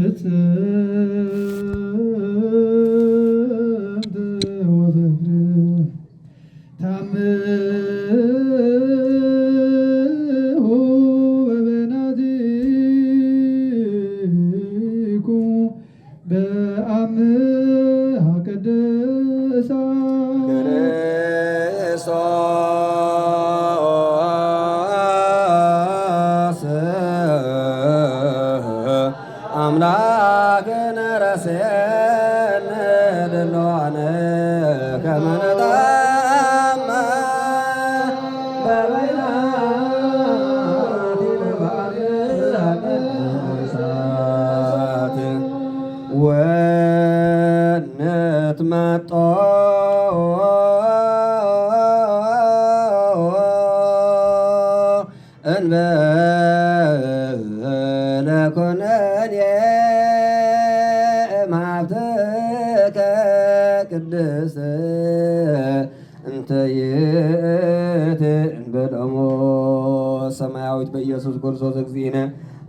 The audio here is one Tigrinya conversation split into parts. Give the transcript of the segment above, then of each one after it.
ጽምት ወፍቅር ታምሁ በበናቲኩ በአምሃ ቅድሳ። ክርስቶስ አምላክነ ረሴነ ድልዋነ ከመ ንታመ በበይናቲነ በአምሃ ቅድሳት ወንትመጦ እንበለ ኩነኔ እምሃብትከ ቅድስት እንተ ይእቲ እንበሎሙ። ሰማያዊት በኢየሱስ ክርስቶስ እግዚእነ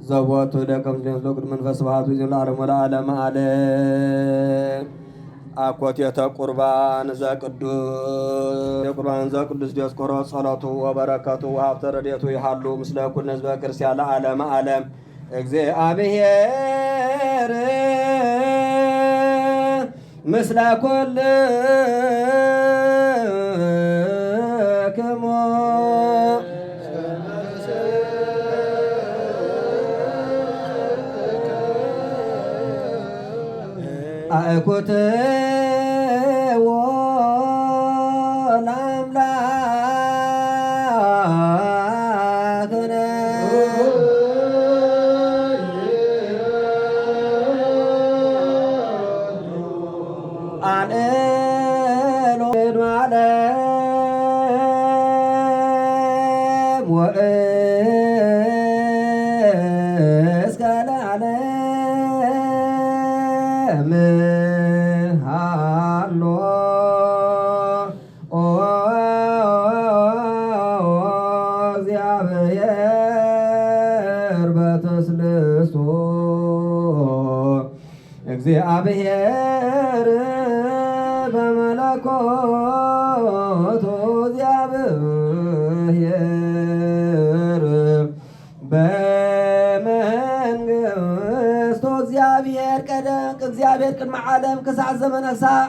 ዘቦቱ ደቀ ምስሌም ስለ ቅዱስ መንፈስ ስብሐቱ ይእዜኑ ለዓለሙ ለዓለመ ዓለም። አኮቴተ ቁርባን ዘቅዱስ የቁርባን ዘቅዱስ ዲዮስቆሮስ ጸሎቱ ወበረከቱ ወሀብተ ረድኤቱ ይሃሉ ምስለ ኩልነ ህዝበ ክርስቲያን ለዓለመ ዓለም። እግዚአብሔር ምስለ ኩልክሙ። አእኩትዎ ለአምላክነ። አልዕሎ ለዓለም ወእስከ ለዓለም ሃሎ። ኦ እግዚአብሔር በተስልስቶ እግዚአብሔር በመለኮቱ እግዚአብሔር በመንግስቱ። እግዚአብሔር ቀደም፣ እግዚአብሔር ቅድመ ዓለም ክሳዕ ዘመነ ክሳዕ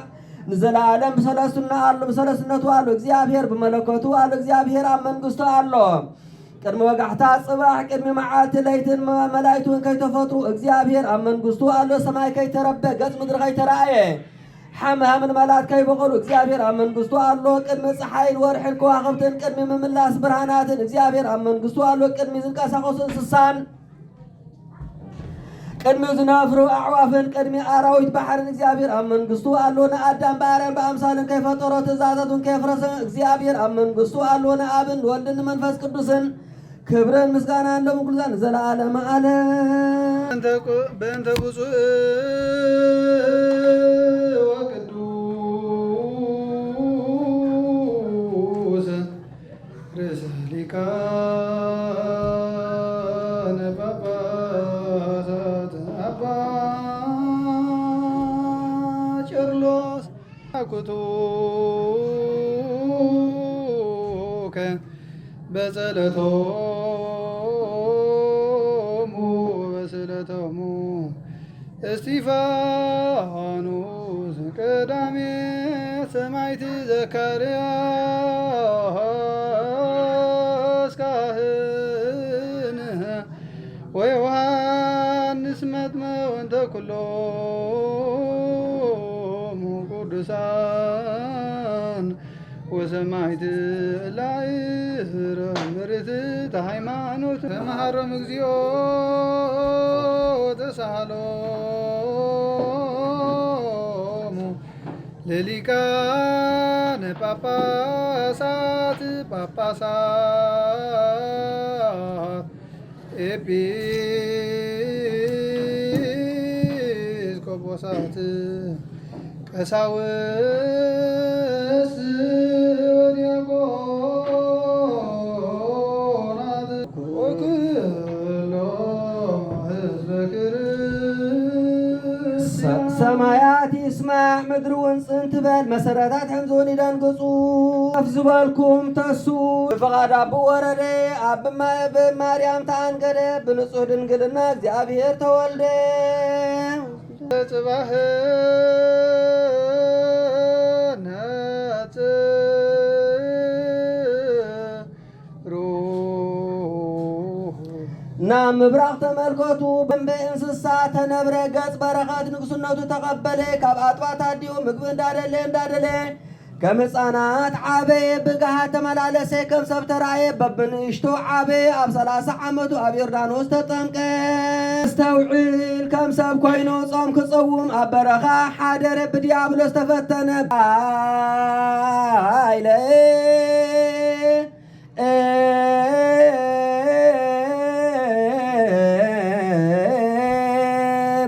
ንዘለዓለም ብሰለስቱና ኣሎ፣ ብሰለስነቱ ኣሎ። እግዚአብሔር ብመለኮቱ ኣሎ። እግዚአብሔር ኣብ መንግስቱ ኣሎ። ቅድሚ ወጋሕታ ጽባሕ፣ ቅድሚ መዓልቲ ለይትን መ-፣ መላእክቱን ከይተፈጥሩ፣ እግዚኣብሔር ኣብ መንግስቱ ኣሎ። ሰማይ ከይተረበ፣ ገጽ ምድሪ ከይተራእየ፣ ሓምሃምን መላት ከይበቐሉ፣ እግዚኣብሔር ኣብ መንግስቱ ኣሎ። ቅድሚ ጸሓይን ወርሕን ከዋኽብትን፣ ቅድሚ ምምላስ ብርሃናትን፣ እግዚኣብሔር ኣብ መንግስቱ ኣሎ። ቅድሚ ዝንቀሳቐሱ እንስሳን፣ ቅድሚ ዝነፍሩ ኣዕዋፍን ቅድሚ ኣራዊት ባሕርን እግዚኣብሔር ኣብ መንግስቱ ኣሎ። ንኣዳም ብኣርኣያን ብኣምሳሉን ከይፈጠሮ ትእዛዛቱን ከየፍረሰ እግዚኣብሔር ኣብ መንግስቱ ኣሎ። ንኣብን ንወልድን ንመንፈስ ቅዱስን ክብርን ምስጋናን ሎም ኩሉ ንዘለዓለመ ዓለም። በእንተ ቁ-፣ በእንተ ብፁዕ ወቅዱስ ርእሰ ሊቃነ ጳጳሳት አባ ቄርሎስ አኩቱከ በጸሎቶሙ ወበስእለቶሙ እስጢፋኖስ ቀዳሜ ሰማዕት ዘካርያስ ካህን ወዮሐንስ መጥምቅ እንተ ኩሎሙ ቅዱሳን ወሰማዕት እለ አእረም ርትዕተ ሃይማኖት ተመሃሮም እግዚኦ ወተሳሃሎሙ ለሊቃነ ጳጳሳት ጳጳሳት ኤጲስቆጶሳት ቀሳውስት ወዲያቆናት ወኩሎም ህዝበ ክርስቲያን ሰማያት ይስማዕ፣ ምድሪ እውን ጽን ትበል፣ መሰረታት ሕንዝውን ይደንግጹ። ከፍ ዝበልኩም ተሱ። ብፍቓድ ኣቦ ወረደ፣ ኣብ ማይ ብማርያም ተኣንገደ፣ ብንጹህ ድንግልና እግዚኣብሔር ተወልደ። ጽባሕ ነጽሩ ናብ ምብራቕ ተመልከቱ። ብእንስሳ ተነብረ፣ ገጽ በረኸት ንግስነቱ ተቐበለ። ካብ ኣጥባት ኣዲኡ ምግቢ እንዳደለ እንዳደለ ከም ህፃናት ዓበየ። ብግሃ ተመላለሰ፣ ከም ሰብ ተራእየ። በብንእሽቶ ዓበየ። ኣብ ሰላሳ ዓመቱ ኣብ ዮርዳኖስ ተጠምቀ። ኣስተውዕል፣ ከም ሰብ ኮይኑ ጾም ክጸውም ኣብ በረኻ ሓደረ። ብዲያብሎስ ተፈተነ። ኣይለ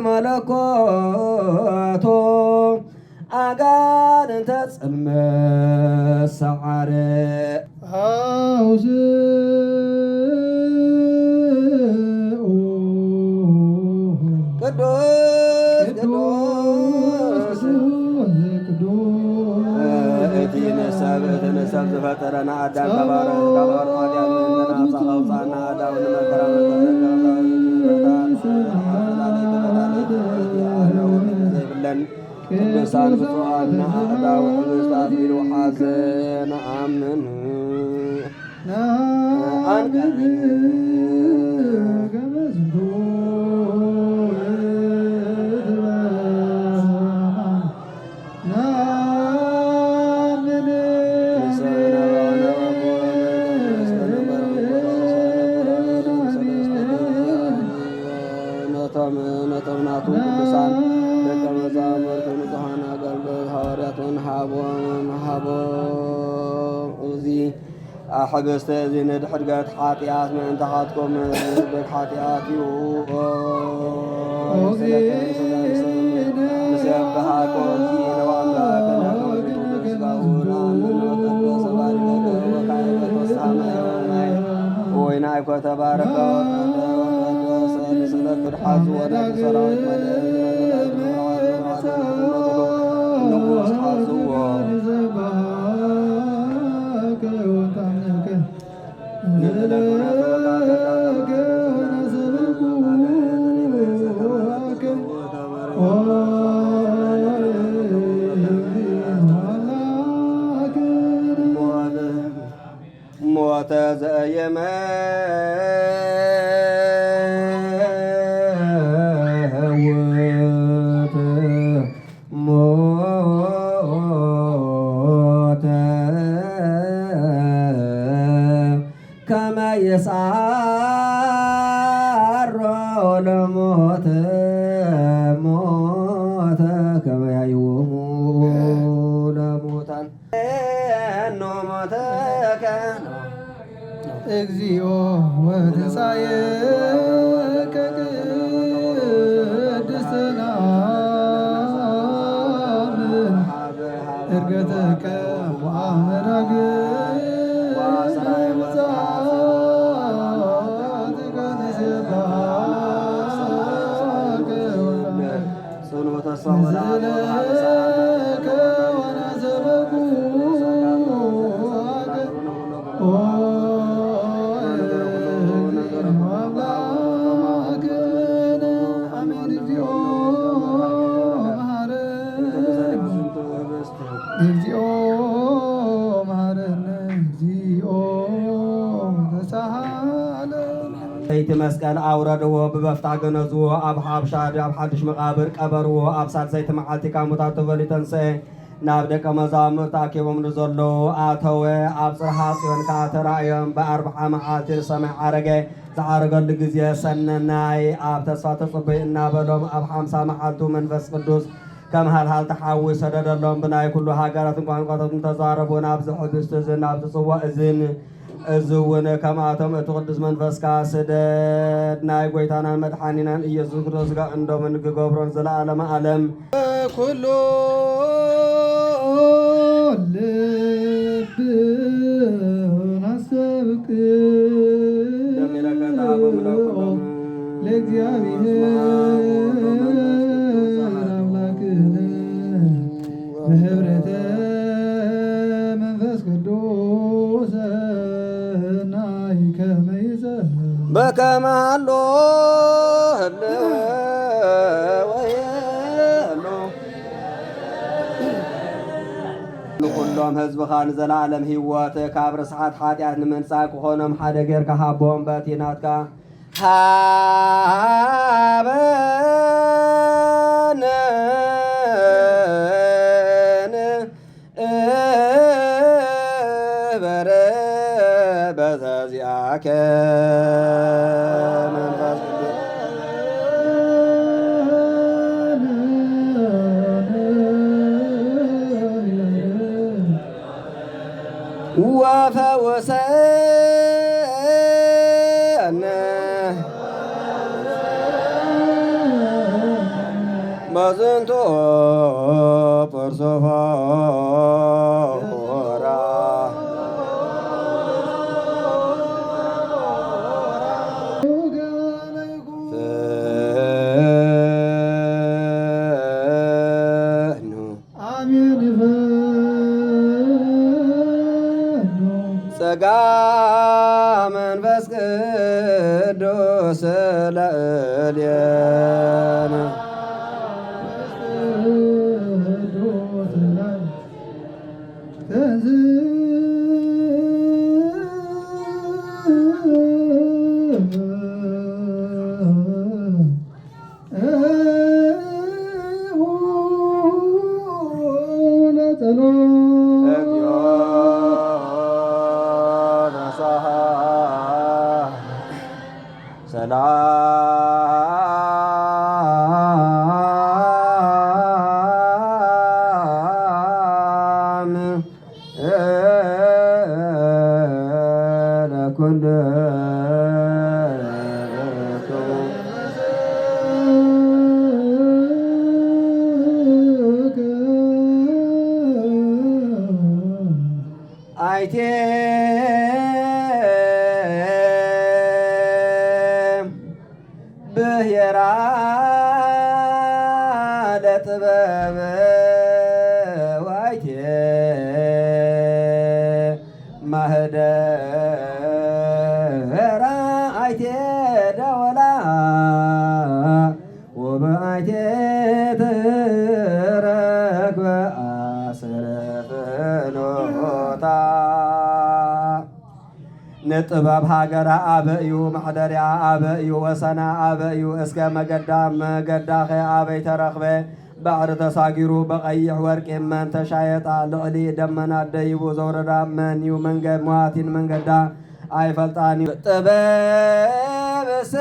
መለኮቶ ኣጋንንተ ጽልመት ሰዓረ። ኣውስኡ ቅዱስ ቅዱስ ቅዱስ ቅዱስ እቲ ንሰብ እቲ ንሰብ ዝፈጠረና ኣዳም ተባረኽ ካብ ኣርባዕቲያ ምእንተና ኣውፃእና ኣዳም ንመከራ ዘይብለን ቅዱሳን ብፁዓን ኣእዳው ህብስት ኣስኢሉ ሓዘ። ነኣምን። ኣንቀን። ነቶም ነቶም ናቱ ቅዱሳን ደቀ መዛሙርቱ ንጹሓን ኣገልግሎት ሃዋርያት እውን ሃቦም ሃቦም። እዚ ኣሕብስቲ እዚ ንድሕድገት ሓጢኣት ምእንታኻትኩም ዝብክ ሓጢኣት እዩ። ንስብሐኮ እግዚእነ ወኣምላክነ በውእቱ ስጋሁ ነኣምን ወቀደሰ ባሪከ ወካዕበ ተሳመ ወይናይኮ ተባረከ ወቀደሰ። ንስለ ክድሓዙ ወናይኮ ሰራዊት መድህን ንጉስ ሓዝዎ። ሞተ ዘየመውት ሞተ ከመ ይስዓሮ ለሞት ሞተ ከመ ያይዎሙ ለሙታን። ኖ ሞተከ እግዚኦ ወትንሳኤከ ቅድስት ነአምን። እርገተከ ወአመዳግ ጽኑዕ ተስፋ ወለዓለሙ። ሰይቲ መስቀል ኣውረድዎ፣ ብበፍታ ገነዝዎ፣ ኣብ ሓብሻ ኣብ ሓድሽ መቓብር ቀበርዎ። ኣብ ሳልሰይቲ መዓልቲ ካብ ሙታን ተፈልዩ ተንስኤ። ናብ ደቀ መዛሙርቱ ኣኪቦም ንዘለዉ ኣተወ። ኣብ ጽርሓ ጽዮን ከኣ ተራእዮም። ብኣርብዓ መዓልቲ ንሰማይ ዓረገ። ዝዓረገሉ ግዜ ሰነናይ ኣብ ተስፋ ተጸበዩ እናበሎም ኣብ ሓምሳ መዓልቱ መንፈስ ቅዱስ ከም ሃልሃልቲ ሓዊ ሰደደሎም። ብናይ ኩሉ ሃገራትን ቋንቋታትን ተዛረቡ። ናብዚ ሕብስቲ እዝን ናብዚ ጽዋ እዝን እዚ እውን ከምኣቶም እቲ ቅዱስ መንፈስካ ስደድ። ናይ ጎይታናን መድሓኒናን ኢየሱስ ክርስቶስ ስጋ እንዶምን ክገብሮን ዘለዓለመ ዓለም። ኩሉ ልብ ናሰብክ ለእግዚኣብሔር መንፈስ ቅዱስ ሰናይ ከመ ይዘ- በከመ ሀሎ ህልወ ወይህሉ። ንኩሎም ህዝብኻ ንዘለዓለም ህይወት ካብ ርስሓት ሓጢኣት ንምንጻእ ክኾኖም ሓደ ጌርካ ሃቦም። በቲ ናትካ ሃበነ ንእበረ በዘዚኣከ መንፈስ ቅዱስ። ወፈውሰነ በዝንቱ ፐርሶፎራ። ፍኑ አሜን። ይፈኑ ጸጋ መንፈስ ቅዱስ ለእሌነ። ሰላም ለኩልክሙ። አይቴ ብሔራ ለጥበብ ዋይቴ ማህደራ። አይቴ ደወላ ወበአይቴ ትረክበ አስረ ፍኖታ። ንጥበብ ሃገራ ኣበ እዩ፣ ማሕደርያ ኣበ እዩ፣ ወሰና ኣበ እዩ። እስከ መገዳ መገዳኸ ኣበይ ተረኽበ? ባሕሪ ተሳጊሩ ብቐይሕ ወርቂ መን ተሻየጣ? ልዕሊ ደመና ደይቡ ዘውረዳ መን እዩ? መንገድ መዋቲን መንገዳ ኣይፈልጣን እዩ። ጥበብሰ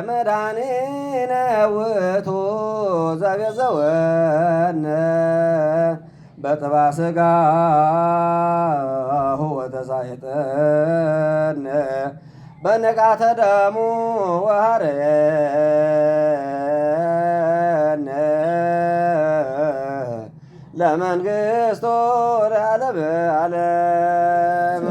መድኃኒነ ውእቱ ዘቤዘወነ በጥባ ሥጋሁ ወተሳይጠነ በንቃተ ደሙ ወሃረነ ለመንግስቱ ለዓለመ ዓለም።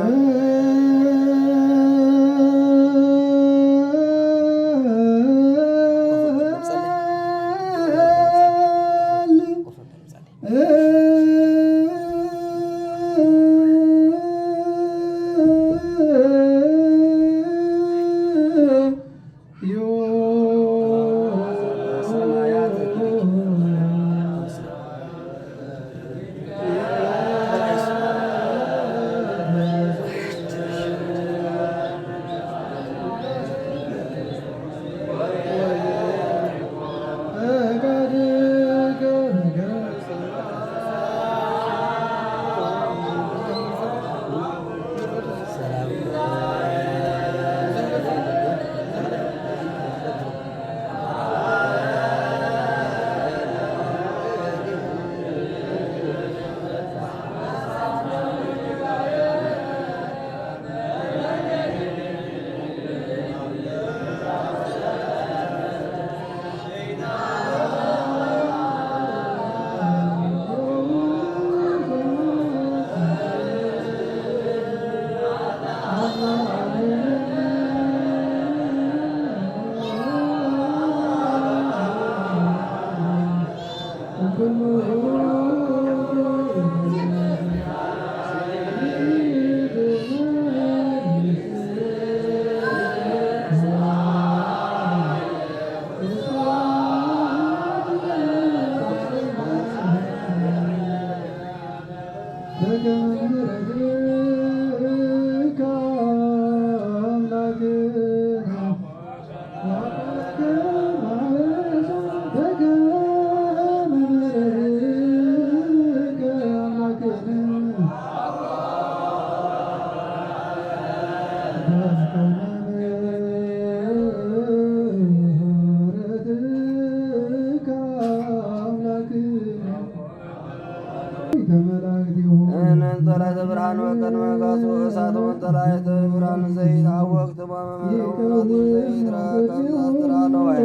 እነን ጸላእተ ብርሃን ወቀን መጋሱ እሳት ወን ጸላእተ ብርሃን ዘይታወቅ ትማመ መረቡ ዘይትረከብ ናስትራለዋይ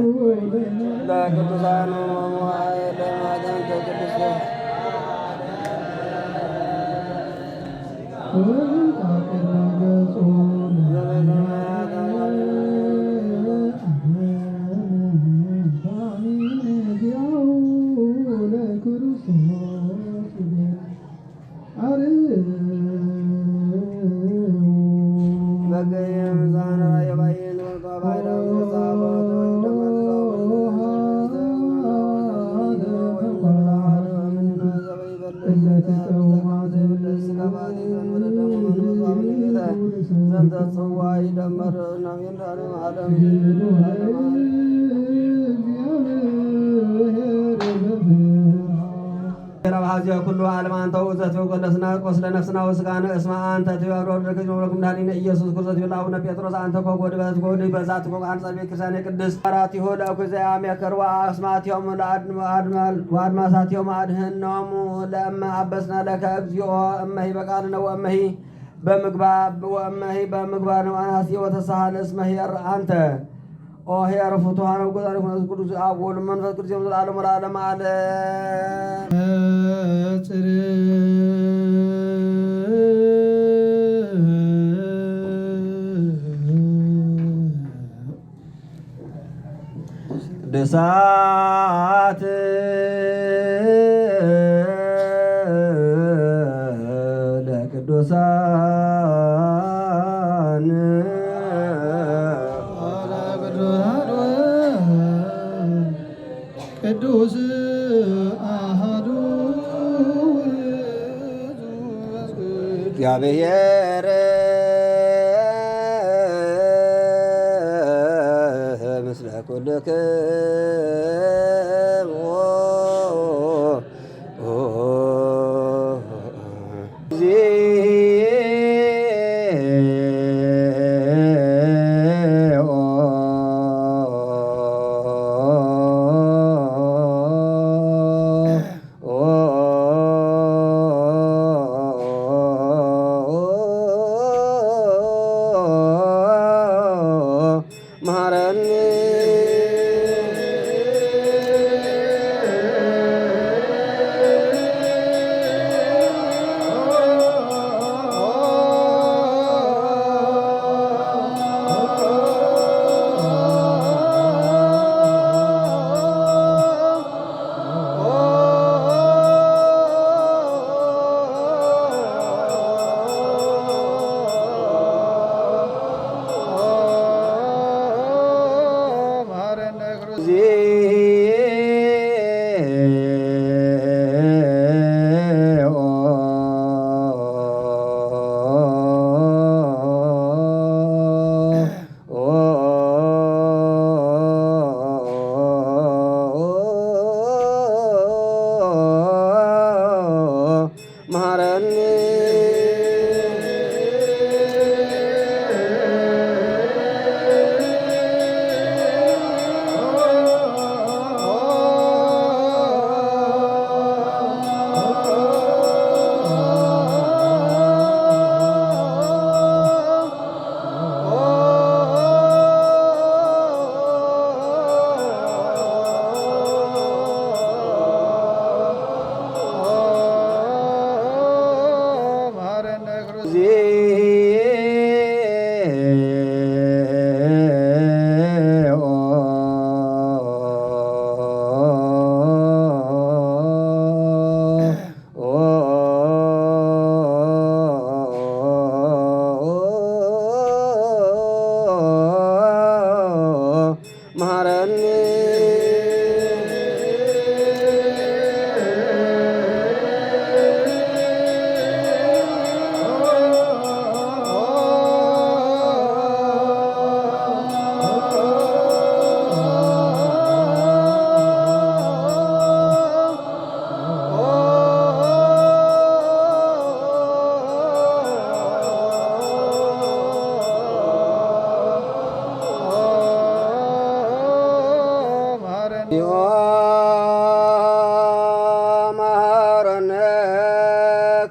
ለቅዱሳኑ መዋዕለ ማዕጠንተ ቅድስት ረብሃዚያ ኩሉ ዓለም አንተ ውእቱ ዘትወ ቅዱስና ቁስለ ነፍስና ወስጋነ እስመ አንተ ትቤ አብሮ ወልድከ ጅመብረኩም መድኃኒነ ኢየሱስ ክርስቶስ ይብል አቡነ ጴጥሮስ አንተ ኮ ጎድበት ጎድ በዛት ኮ አንጸ ቤተ ክርስቲያን ቅድስት አራቲሁ ለእኩይ ዘያሜከር ወአስማቲሆሙ ለአድማል ወአድማሳቲሆሙ አድህኖሙ ለእመ አበስና ለከ እግዚኦ እመሂ በቃልነ ወእመሂ በምግባር ወእመሂ በምግባር ነው አናሲ ወተሳሃል እስመ ኄር አንተ ኦ ኄር ፍቱሐ ነው። እግዚአብሔር መንፈስ ቅዱስ አብ ወልድ መንፈስ ቅዱስ ይሁን ለዓለሙ ለዓለም ዓለም። ጽር ቅዱሳት ለቅዱሳን ቅዱስ አሃዱ እግዚአብሔር ምስለ ኩልክሙ እግዚኦ። መሐረኒ። መሐረኒ።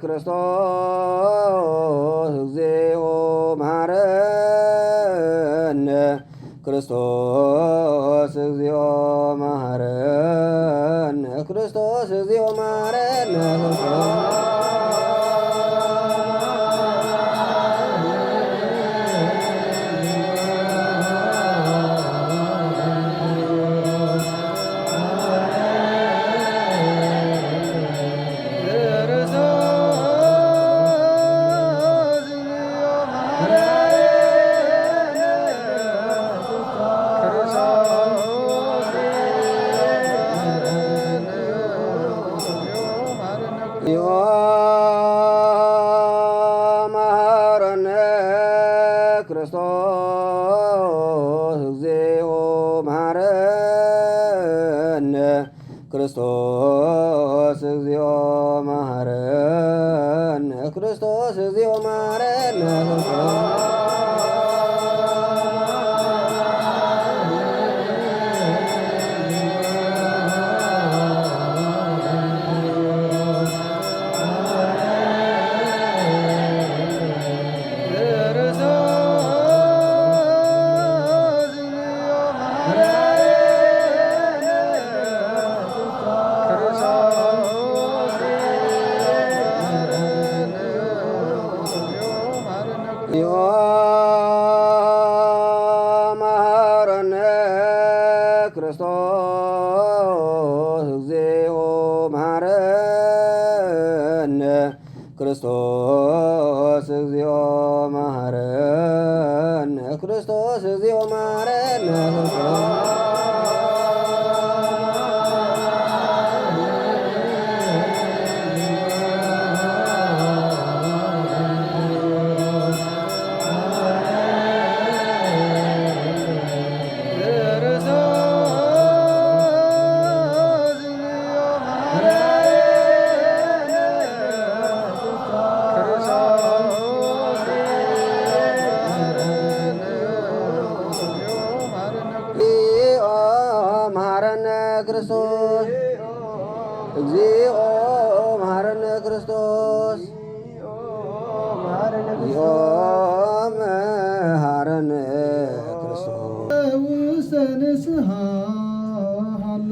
ክርስቶስ እግዚኦ መሐረነ። ክርስቶስ እግዚኦ መሐረነ። ክርስቶስ እግዚኦ መሐረነ። መሐረነ ክርስቶስ እግዚኦ መሐረነ። ክርስቶስ እግዚኦ መሐረነ። ክርስቶስ እግዚኦ መሐረነ። መሐረነ ክርስቶስ እግዚኦ መሐረነ። ክርስቶስ እግዚኦ መሐረነ። ክርስቶስ እግዚኦ መሐረነ። እግዚኦ መሐረነ ክርስቶስ። እግዚኦ መሐረነ ክርስቶስ። እግዚኦ መሐረነ ክርስቶስ። ውስተ ንስሐ ሃሎ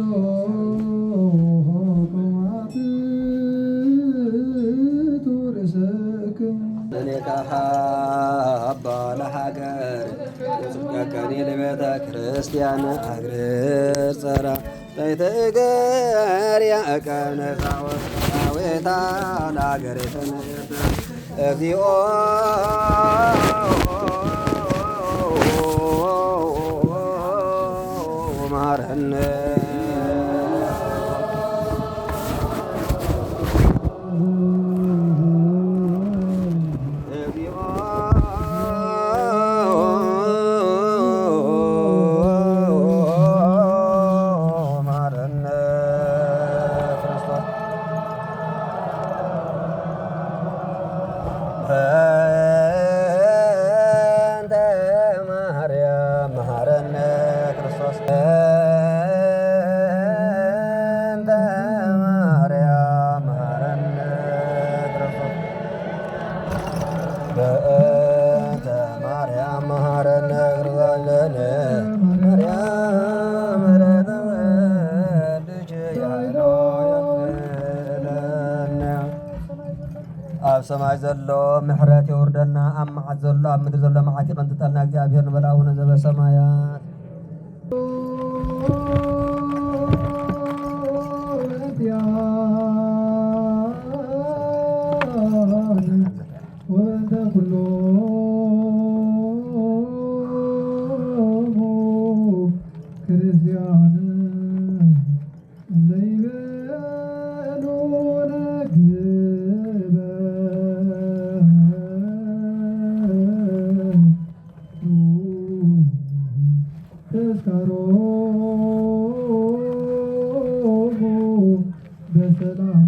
ቆማት ርእሰክም። እኔ ካኻ አባ ለሃገር ወጽድቀከኒ ለቤተ ክርስቲያን አግርር ጸራ። ዘይትእገር ያእቀብ ነፃ ወሰራዊታ ለአገሪትነ እግዚኦ መሐረነ። በእንተ ማርያም መሐረነ ክርስቶስ። በእንተ ማርያም መሐረነ ክርስቶስ። በእንተ ማርያም መሐረነ ክርስቶስ። ማርያም ምሕረተ ወልድኪ ያዕሎ የብለነ። ኣብ ሰማይ ዘሎ ምሕረት የውርደና፣ ኣብ መዓት ዘሎ፣ ኣብ ምድሪ ዘሎ መዓት ይቐንጥጠልና እግዚኣብሔር ንበል። ኣቡነ ዘበሰማያት። ወበእንተ ኩሎሙ ክርስቲያን እለ ይቤሉ ነግበ ተስካሮሙ በሰላም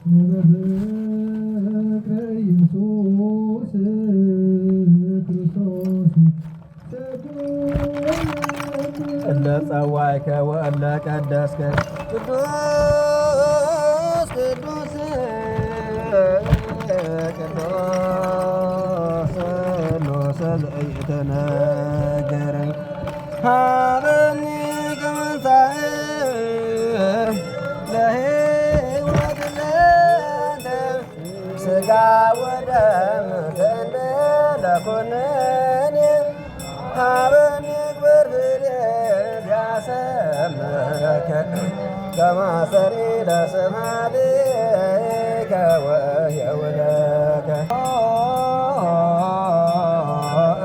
ወበፍቅረ ኢየሱስ ክርስቶስ። እለ ጸዋይከ ወእለ ቀደስከ ቅዱስ ቅዱስ ተነገረ። ሀበኒ ትንሣኤ ለሕይወት ለአንተ ሥጋ ወደም ዘንበለ ኩነኔ ሀበኒ ግበር ፍሬ ሊያሰምረከ ከማሰሪ ለስብሐትከ ወየውለከ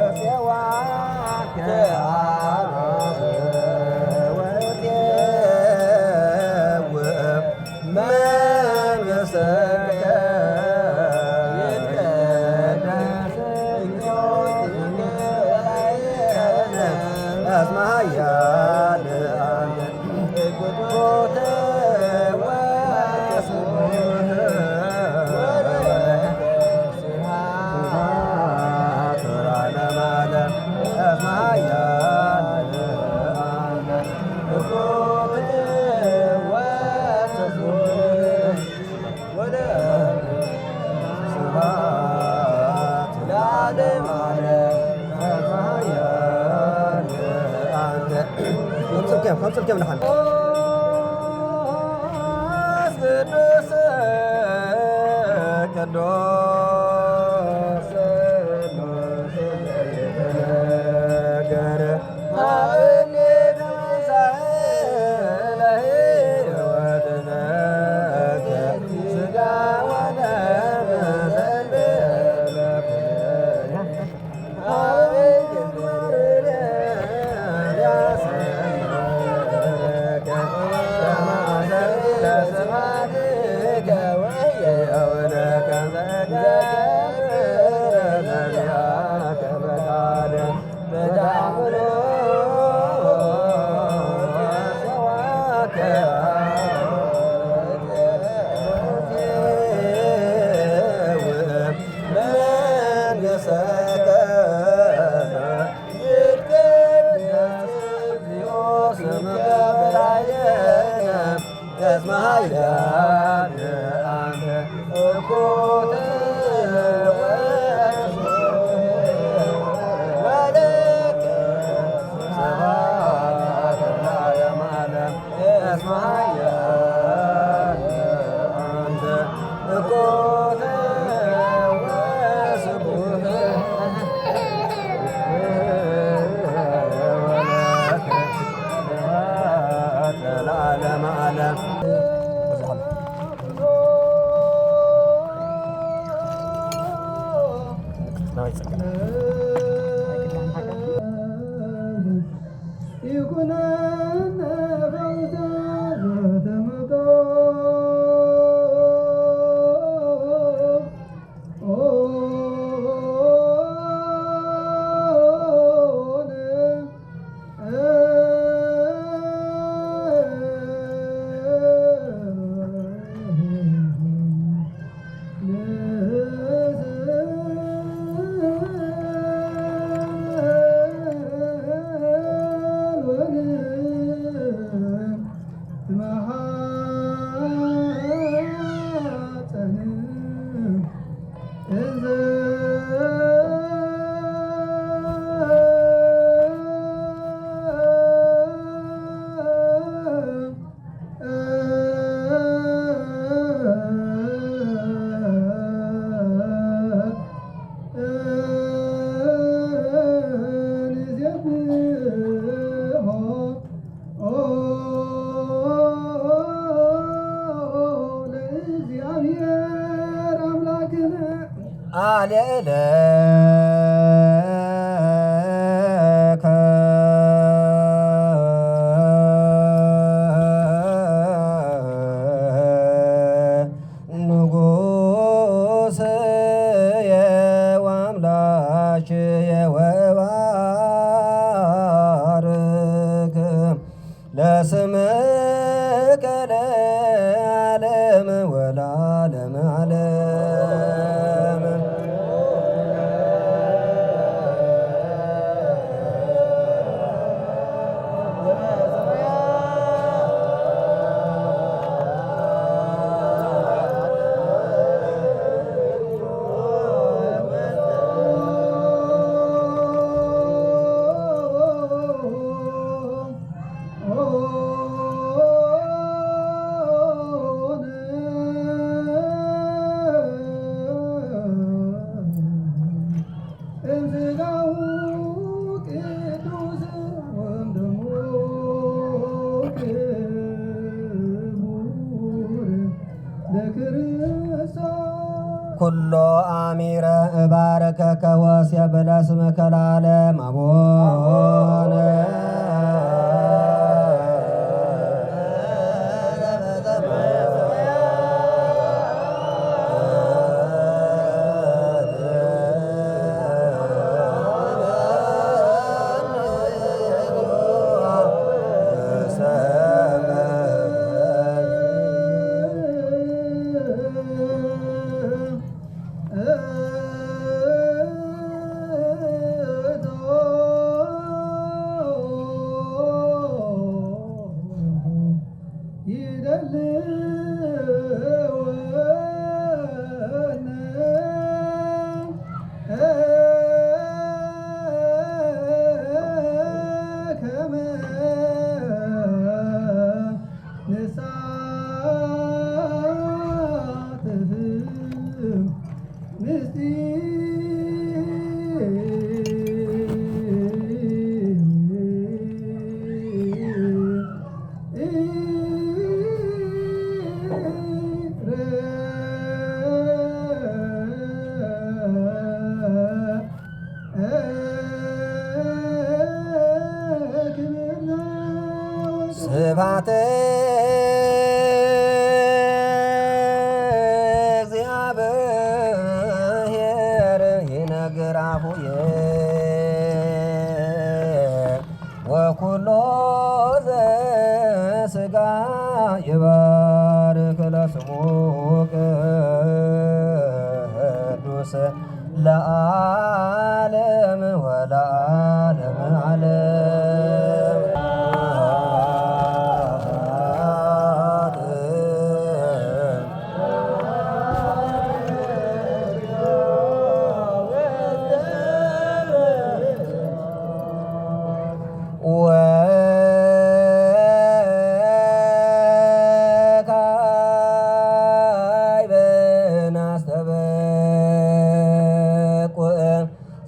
እፄዋከ አብ ወእፄው መንግሥትከ ይትቀደስ እስመ ኃያል አንተ እኩቱ ወስቡሕ ወለከ ስብሐት ለዓለመ ዓለም እስመ ኃያል አንተ እኩቱ ወስቡሕ ወለከ ስብሐት ለዓለመ ዓለም። ከምጽልከም፣ ከምጽልከም ንሓን። ቅዱስ፣ ቅዱስ፣ ቅዱስ ዘይተነገረ እስመ ኃያል አንተ እኩት ወለከ ስብሐት ለዓለመ ዓለም። እስመ ኃያል አንተ እኩት ወስቡሕ ወለከ ስብሐት ለዓለመ ዓለም። ይኩነነ ፈውሰ ዘተመጦ ለእግዚአብሔር አምላክነ። አሌለከ ንጉሥየ ወአምላክየ ወባርክ ለስምከ ለዓለም ወለዓለመ ዓለም። ኩሎ ኣሚረ እባርከከ ወሴብለ ስምከ ለዓለም። አቡነ ስብሐት እግዚአብሔር ይነግር አፉየ ወኩሎ ዘስጋ ይባርክ ለስሙ ቅዱስ ለዓለም ወለዓለም ዓለም። ወካዕበ ናስተበቁ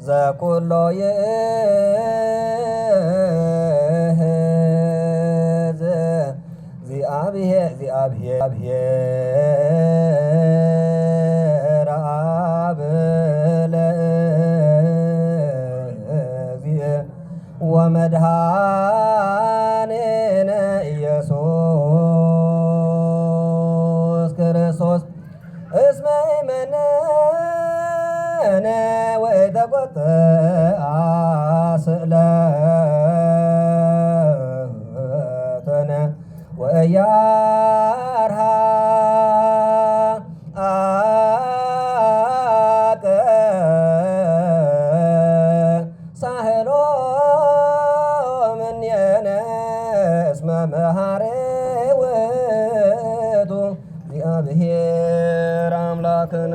ዘኩሎ ይእዝ እግዚአብሔር፣ እግዚአብሔር፣ እግዚአብሔር አብ ለእግዚእ ወመድኃኒነ ኢየሱስ ክርስቶስ እስመ ኢመነነ ወኢተቆጥአ ስእለተነ ወኢያርሃ አቀ ሳህሎ ምኔነ እስመ መሃሬ ውእቱ እግዚአብሔር አምላክነ።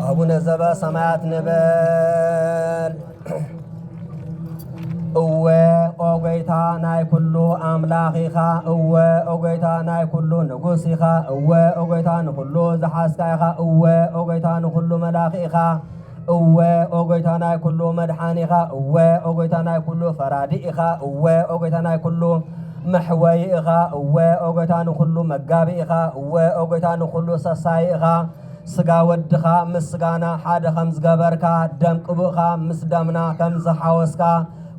አቡነ ዘበሰማያት ንበል። እወ ኦ ጎይታ ናይ ኩሉ ኣምላኽ ኢኻ። እወ ኦ ጎይታ ናይ ኩሉ ንጉስ ኢኻ። እወ ኦ ጎይታ ንኩሉ ዝሓዝካ ኢኻ። እወ ኦ ጎይታ ንኩሉ መላኺ ኢኻ። እወ ኦ ጎይታ ናይ ኩሉ መድሓኒ ኢኻ። እወ ኦ ጎይታ ናይ ኩሉ ፈራዲ ኢኻ። እወ ኦ ጎይታ ናይ ኩሉ መሕወይ ኢኻ። እወ ኦ ጎይታ ንኩሉ መጋቢ ኢኻ። እወ ኦ ጎይታ ንኩሉ ሰሳይ ኢኻ። ስጋ ወድኻ ምስ ስጋና ሓደ ከም ዝገበርካ፣ ደም ቅቡእኻ ምስ ደምና ከም ዝሓወስካ፣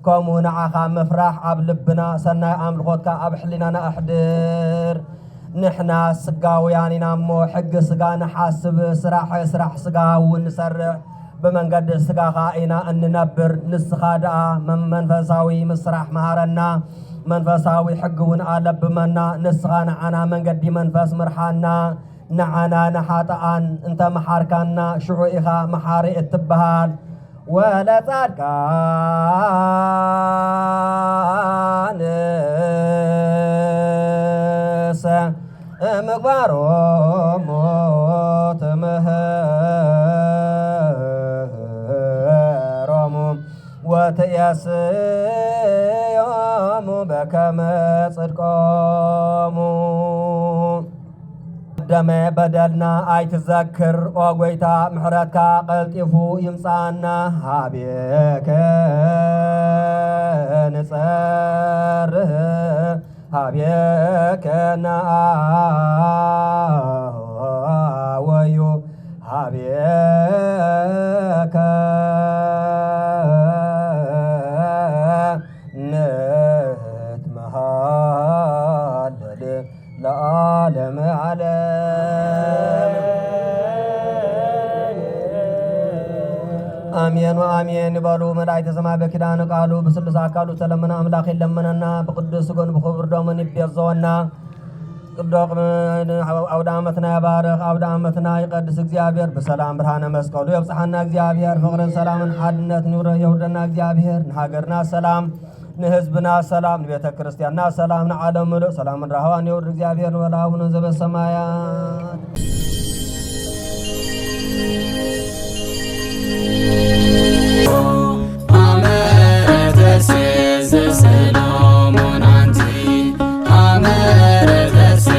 ከምኡ ንዓኻ ምፍራሕ ኣብ ልብና፣ ሰናይ ኣምልኾትካ ኣብ ሕሊናና ኣሕድር። ንሕና ስጋውያን ኢና እሞ፣ ሕጊ ስጋ ንሓስብ፣ ስራሕ፣ ስራሕ ስጋ እውን ንሰርሕ፣ ብመንገዲ ስጋኻ ኢና እንነብር። ንስኻ ደኣ መ-፣ መንፈሳዊ ምስራሕ መሃረና፣ መንፈሳዊ ሕጊ እውን ኣለብመና። ንስኻ ንዓና መንገዲ መንፈስ ምርሓና። ንዓና ንሓጥኣን እንተ መሓርካና፣ ሽዑ ኢኻ መሓሪ እትበሃል። ወለጻድቃንሰ ምግባሮሙ ትምህሮሙ ወትየስዮ ከመ ጽድቆሙ። ደመ በደልና ኣይትዘክር ኦ ጎይታ፣ ምሕረትካ ቀልጢፉ ይምጻና። ሃቤከ ንጸርህ ሃቤከ ነአወዩ ሃቤከ ንትመሃለል ለዓለመ ዓለም። ኣሜን ወኣሜን ይበሉ መላእክተ ሰማይ። በኪዳነ ቃሉ ብስሉስ ኣካሉ ተለመነ ኣምላኽ ይለመነና፣ ብቅዱስ ስጋኡን ብክቡር ደሙን ይቤዘወና። ቅዱስ ኣውደ ዓመትና ይባርኽ፣ ኣውደ ዓመትና ይቀድስ እግዚኣብሔር። ብሰላም ብርሃነ መስቀሉ የብጽሓና እግዚኣብሔር። ፍቅርን ሰላምን ሓድነትን ይውረ-፣ የውርደና እግዚኣብሔር። ንሃገርና ሰላም፣ ንህዝብና ሰላም፣ ንቤተ ክርስቲያንና ሰላም፣ ንዓለም ምሉእ ሰላምን ራህዋን የውርድ እግዚኣብሔር። ንበል ኣቡነ ዘበሰማያት።